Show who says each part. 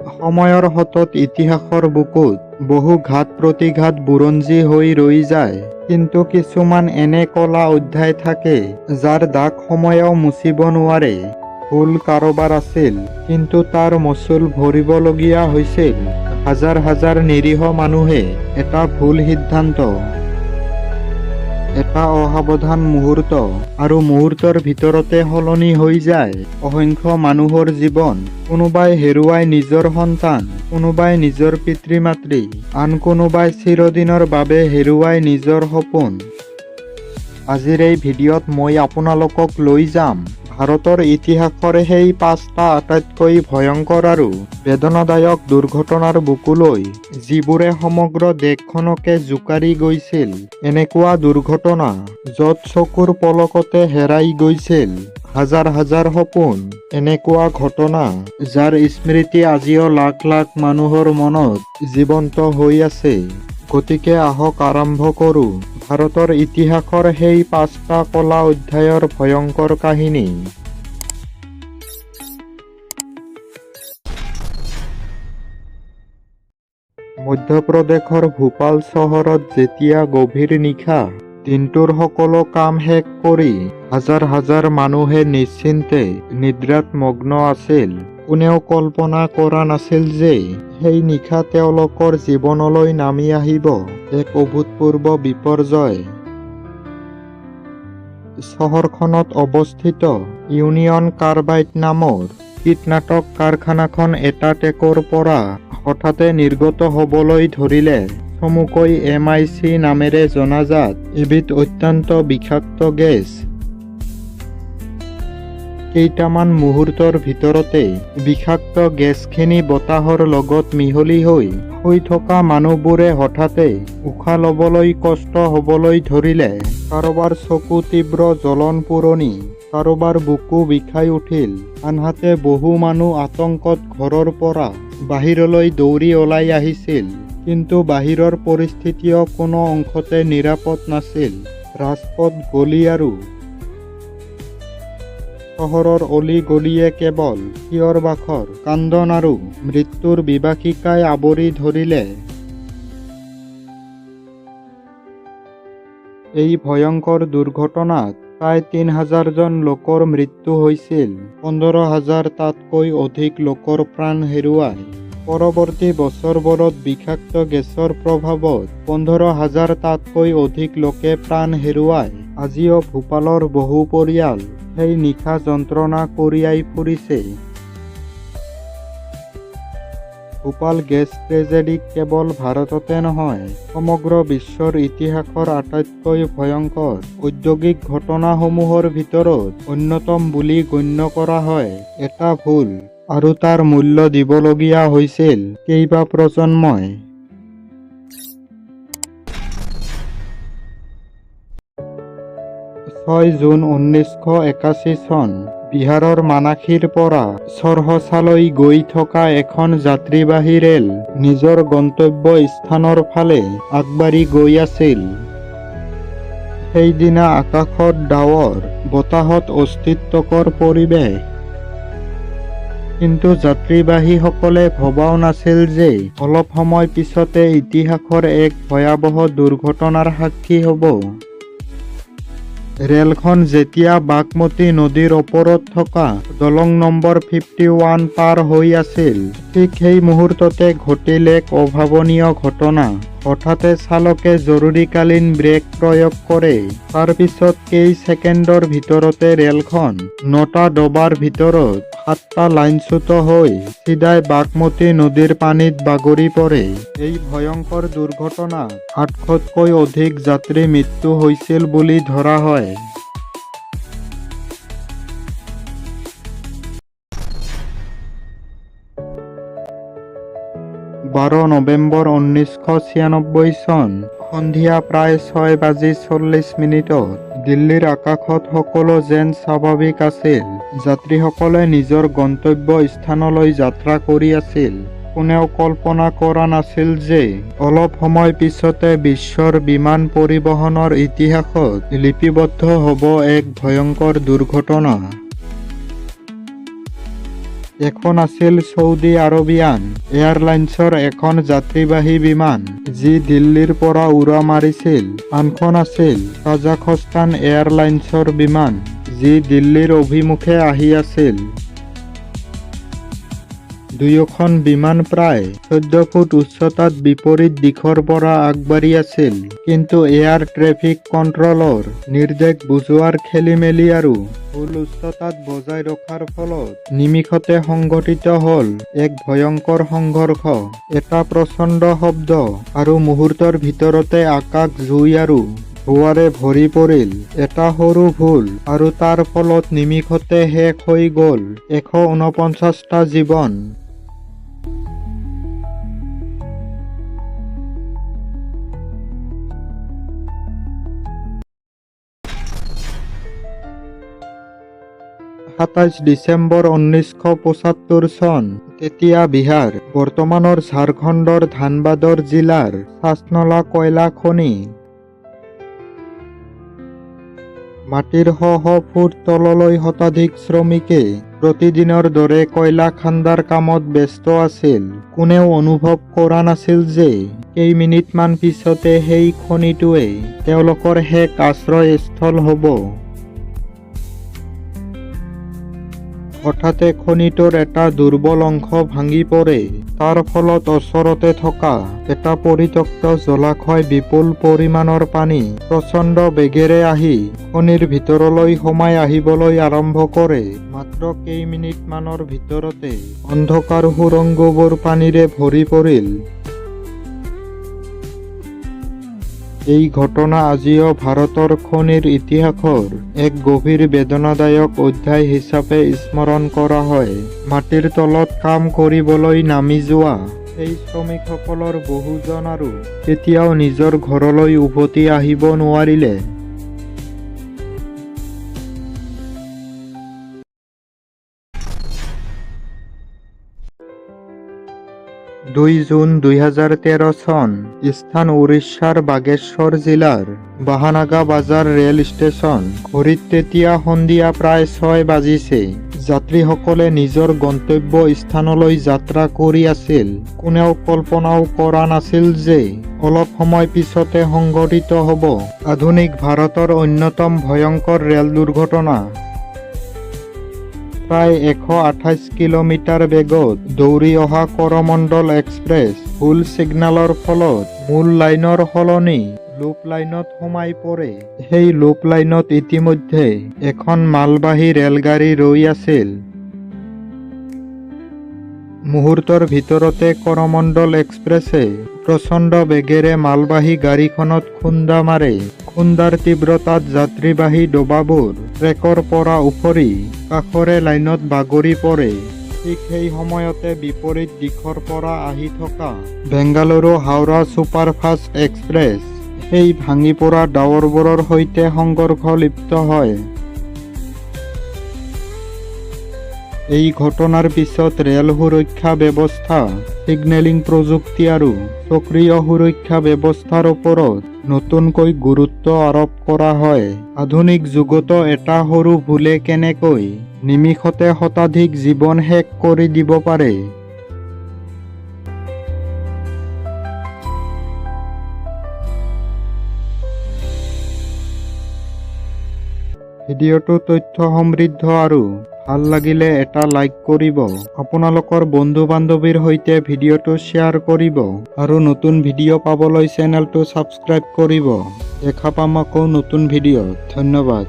Speaker 1: সময়ৰ সোঁতত ইতিহাসৰ বুকুত বহু ঘাত-প্ৰতিঘাত বুৰঞ্জী হৈ ৰৈ যায়। কিন্তু কিছুমান এনে ক'লা অধ্যায় থাকে, যাৰ দাগ সময়েও মুচিব নোৱাৰে। ভুল কাৰোবাৰ আছিল, কিন্তু তাৰ মাচুল ভৰিবলগীয়া হৈছিল হাজাৰ হাজাৰ নিৰীহ মানুহে। এটা ভুল সিদ্ধান্ত, এটা অসাৱধান মুহূৰ্ত আৰু মুহূৰ্তৰ ভিতৰতে সলনি হৈ যায় অসংখ্য মানুহৰ জীৱন। কোনোবাই হেৰুৱায় নিজৰ সন্তান, কোনোবাই নিজৰ পিতৃ-মাতৃ, আন কোনোবাই চিৰদিনৰ বাবে হেৰুৱায় নিজৰ সপোন। আজিৰ এই ভিডিঅ'ত মই আপোনালোকক লৈ যাম ভাৰতৰ ইতিহাসৰ সেই পাঁচটা আটাইতকৈ ভয়ংকৰ আৰু বেদনাদায়ক দুৰ্ঘটনাৰ বুকুলৈ, যিবোৰে সমগ্ৰ দেশখনকে জোকাৰি গৈছিল। এনেকুৱা দুৰ্ঘটনা য'ত চকুৰ পলকতে হেৰাই গৈছিল হাজাৰ হাজাৰ সপোন। এনেকুৱা ঘটনা যাৰ স্মৃতি আজিও লাখ লাখ মানুহৰ মনত জীৱন্ত হৈ আছে। গতিকে আহক আৰম্ভ কৰোঁ ভাৰতৰ ইতিহাসৰ সেই পাঁচটা ক'লা অধ্যায়ৰ ভয়ংকৰ কাহিনী। মধ্যপ্ৰদেশৰ ভূপাল চহৰত যেতিয়া গভীৰ নিশা দিনটোৰ সকলো কাম শেষ কৰি হাজাৰ হাজাৰ মানুহে নিশ্চিন্তে নিদ্ৰাত মগ্ন আছিল, কোনেও কল্পনা কৰা নাছিল যে সেই নিশা তেওঁলোকৰ জীৱনলৈ নামি আহিব এক অভূতপূৰ্ব বিপৰ্যয়। চহৰখনত অৱস্থিত ইউনিয়ন কাৰ্বাইড নামৰ কীটনাশক কাৰখানাখন এটা টেংকৰ পৰা হঠাতে নিৰ্গত হ'বলৈ ধৰিলে চমুকৈ এম.আই.চি. নামেৰে জনাজাত এবিধ অত্যন্ত বিষাক্ত গেছ। কেইটামান মুহূৰ্তৰ ভিতৰতে বিষাক্ত গেছখিনি বতাহৰ লগত মিহলি হৈ শুই থকা মানুহবোৰে হঠাতে উশাহ ল'বলৈ কষ্ট হ'বলৈ ধৰিলে। কাৰোবাৰ চকু তীব্ৰ জ্বলন-পোৰণি, কাৰোবাৰ বুকু বিষাই উঠিল, আনহাতে বহু মানুহ আতংকত ঘৰৰ পৰা বাহিৰলৈ দৌৰি ওলাই আহিছিল। কিন্তু বাহিৰৰ পৰিস্থিতিও কোনো অংশতে নিৰাপদ নাছিল। ৰাজপথ, গলি আৰু চহৰৰ অলি-গলিয়ে কেৱল চিঞৰ-বাখৰ, কান্দোন আৰু মৃত্যুৰ বিভীষিকাই আৱৰি ধৰিলে। এই ভয়ংকৰ দুৰ্ঘটনাত প্ৰায় 3,000 জন লোকৰ মৃত্যু হৈছিল, 15,000 তাতকৈ অধিক লোকৰ প্ৰাণ হেৰুৱায়। পৰৱৰ্তী বছৰবোৰত বিষাক্ত গেছৰ প্ৰভাৱত 15,000 তাতকৈ অধিক লোকে প্ৰাণ হেৰুৱায়। আজিও ভূপালৰ বহু পৰিয়াল সেই নিশা যন্ত্ৰণা কঢ়িয়াই ফুৰিছে। ভূপাল গেছ ট্ৰেজেডীক কেৱল ভাৰততে নহয়, সমগ্ৰ বিশ্বৰ ইতিহাসৰ আটাইতকৈ ভয়ংকৰ ঔদ্যোগিক ঘটনাসমূহৰ ভিতৰত অন্যতম বুলি গণ্য কৰা হয়। এটা ভুল, আৰু তাৰ মূল্য দিবলগীয়া হৈছিল কেইবা প্ৰজন্মই। 6 জুন 1981 চন, বিহাৰৰ মানসীৰ পৰা চৰহছালৈ গৈ থকা এখন যাত্ৰীবাহী ৰেল নিজৰ গন্তব্য স্থানৰ ফালে আগবাঢ়ি গৈ আছিল। সেইদিনা আকাশত ডাৱৰ, বতাহত অস্বস্তিকৰ পৰিৱেশ। কিন্তু যাত্ৰীবাহীসকলে ভবাও নাছিল যে অলপ সময় পিছতে ইতিহাসৰ এক ভয়াৱহ দুৰ্ঘটনাৰ সাক্ষী হ'ব। ৰেলখন যেতিয়া বাগমতী নদীৰ ওপৰত থকা দলং নম্বৰ 51 পাৰ হৈ আছিল, ঠিক সেই মুহূৰ্ততে ঘটিল এক অভাৱনীয় ঘটনা। হঠাতে চালকে জৰুৰীকালীন ব্ৰেক প্ৰয়োগ কৰে। তাৰ পিছত কেই ছেকেণ্ডৰ ভিতৰতে ৰেলখন নটা ডবাৰ ভিতৰত সাতটা লাইনচ্যুত হৈ চিধাই বাগমতী নদীৰ পানীত বাগৰি পৰে। এই ভয়ংকৰ দুৰ্ঘটনাত 800তকৈ অধিক যাত্ৰীৰ মৃত্যু হৈছিল বুলি ধৰা হয়। 12 নৱেম্বৰ 1996 চন, সন্ধিয়া প্ৰায় 6 বাজি 40 মিনিটত দিল্লীৰ আকাশত সকলো যেন স্বাভাৱিক আছিল। যাত্ৰীসকলে নিজৰ গন্তব্য স্থানলৈ যাত্ৰা কৰি আছিল। কোনেও কল্পনা কৰা নাছিল যে অলপ সময় পিছতে বিশ্বৰ বিমান পৰিবহণৰ ইতিহাসত লিপিবদ্ধ হ'ব এক ভয়ংকৰ দুৰ্ঘটনা। এখন আছিল ছৌদি আৰবিয়ান এয়াৰলাইন্সৰ এখন যাত্ৰীবাহী বিমান, যি দিল্লীৰ পৰা উৰা মাৰিছিল। আনখন আছিল কাজাখস্তান এয়াৰলাইন্সৰ বিমান, যি দিল্লীৰ অভিমুখে আহি আছিল। দুয়োখন বিমান প্ৰায় 14 ফুট উচ্চতাত বিপৰীত দিশৰ পৰা আগবাঢ়ি আছিল। কিন্তু এয়াৰ ট্ৰেফিক কণ্ট্ৰলৰ নিৰ্দেশ বুজোৱাৰ খেলিমেলি আৰু ভুল উচ্চতাত বজাই ৰখাৰ ফলত নিমিষতে সংঘটিত হ'ল এক ভয়ংকৰ সংঘৰ্ষ। এটা প্ৰচণ্ড শব্দ আৰু মুহূৰ্তৰ ভিতৰতে আকাশ জুই আৰু ধোঁৱাৰে ভৰি পৰিল। এটা সৰু ভুল আৰু তাৰ ফলত নিমিষতে শেষ হৈ গ'ল 149টা জীৱন। 27 ডিচেম্বৰ 1975 চন। তেতিয়া বিহাৰ, বৰ্তমানৰ ঝাৰখণ্ডৰ ধানবাদৰ জিলাৰ চাচনলা কয়লা খনি। মাটিৰ শ শ ফুট তললৈ শতাধিক শ্ৰমিকে প্ৰতিদিনৰ দৰে কয়লা খান্দাৰ কামত ব্যস্ত আছিল। কোনেও অনুভৱ কৰা নাছিল যে কেইমিনিটমান পিছতে সেই খনিটোৱেই তেওঁলোকৰ শেষ আশ্ৰয়স্থল হ'ব। হঠাতে খনিটোৰ এটা দুৰ্বল অংশ ভাঙি পৰে। তাৰ ফলত ওচৰতে থকা এটা পৰিত্যক্ত জলাশয় বিপুল পৰিমাণৰ পানী প্ৰচণ্ড বেগেৰে আহি খনিৰ ভিতৰলৈ সোমাই আহিবলৈ আৰম্ভ কৰে। মাত্ৰ কেইমিনিটমানৰ ভিতৰতে অন্ধকাৰ সুৰংগবোৰ পানীৰে ভৰি পৰিল। এই ঘটনা আজিও ভাৰতৰ খনিৰ ইতিহাসৰ এক গভীৰ বেদনাদায়ক অধ্যায় হিচাপে স্মৰণ কৰা হয়। মাটিৰ তলত কাম কৰিবলৈ নামি যোৱা সেই শ্ৰমিকসকলৰ বহুজন আৰু কেতিয়াও নিজৰ ঘৰলৈ উভতি আহিব নোৱাৰিলে। 2 জুন 2013 চন। স্থান উৰিষ্যাৰ বাগেশ্বৰ জিলাৰ বাহানাগা বাজাৰ ৰেল ষ্টেচন। ঘড়ীত তেতিয়া সন্ধিয়া প্ৰায় 6 বাজিছে। যাত্ৰীসকলে নিজৰ গন্তব্য স্থানলৈ যাত্ৰা কৰি আছিল। কোনেও কল্পনাও কৰা নাছিল যে অলপ সময় পিছতে সংঘটিত হ'ব আধুনিক ভাৰতৰ অন্যতম ভয়ংকৰ ৰেল দুৰ্ঘটনা। প্ৰায় 128 কিলোমিটাৰ বেগত দৌৰি অহা কৰমণ্ডল এক্সপ্ৰেছ ভুল ছিগনেলৰ ফলত মূল লাইনৰ সলনি লুপ লাইনত সোমাই পৰে। সেই লুপ লাইনত ইতিমধ্যে এখন মালবাহী ৰেলগাড়ী ৰৈ আছিল। মুহূৰ্তৰ ভিতৰতে কৰমণ্ডল এক্সপ্ৰেছে প্ৰচণ্ড বেগেৰে মালবাহী গাড়ীখনত খুন্দা মাৰে। খুন্দাৰ তীব্ৰতাত যাত্ৰীবাহী ডবাবোৰ ট্ৰেকৰ পৰা উফৰি কাষৰে লাইনত বাগৰি পৰে। ঠিক সেই সময়তে বিপৰীত দিশৰ পৰা আহি থকা বেংগালুৰু হাওৰা ছুপাৰফাষ্ট এক্সপ্ৰেছ সেই ভাঙি পৰা ডবাবোৰৰ সৈতে সংঘৰ্ষ লিপ্ত হয়। এই ঘটনাৰ পিছত ৰেল সুৰক্ষা ব্যৱস্থা, ছিগনেলিং প্ৰযুক্তি আৰু চক্ৰীয় সুৰক্ষা ব্যৱস্থাৰ ওপৰত নতুনকৈ গুৰুত্ব আৰোপ কৰা হয়। আধুনিক যুগতো এটা সৰু ভুলে কেনেকৈ নিমিষতে শতাধিক জীৱন শেষ কৰি দিব পাৰে। ভিডিঅ'টো তথ্য সমৃদ্ধ আৰু ভাল লাগিলে এটা লাইক কৰিব, আপোনালোকৰ বন্ধু বান্ধৱীৰ সৈতে ভিডিঅ'টো শ্বেয়াৰ কৰিব আৰু নতুন ভিডিঅ' পাবলৈ চেনেলটো ছাবস্ক্ৰাইব কৰিব। দেখা পাম আকৌ নতুন ভিডিঅ'ত। ধন্যবাদ।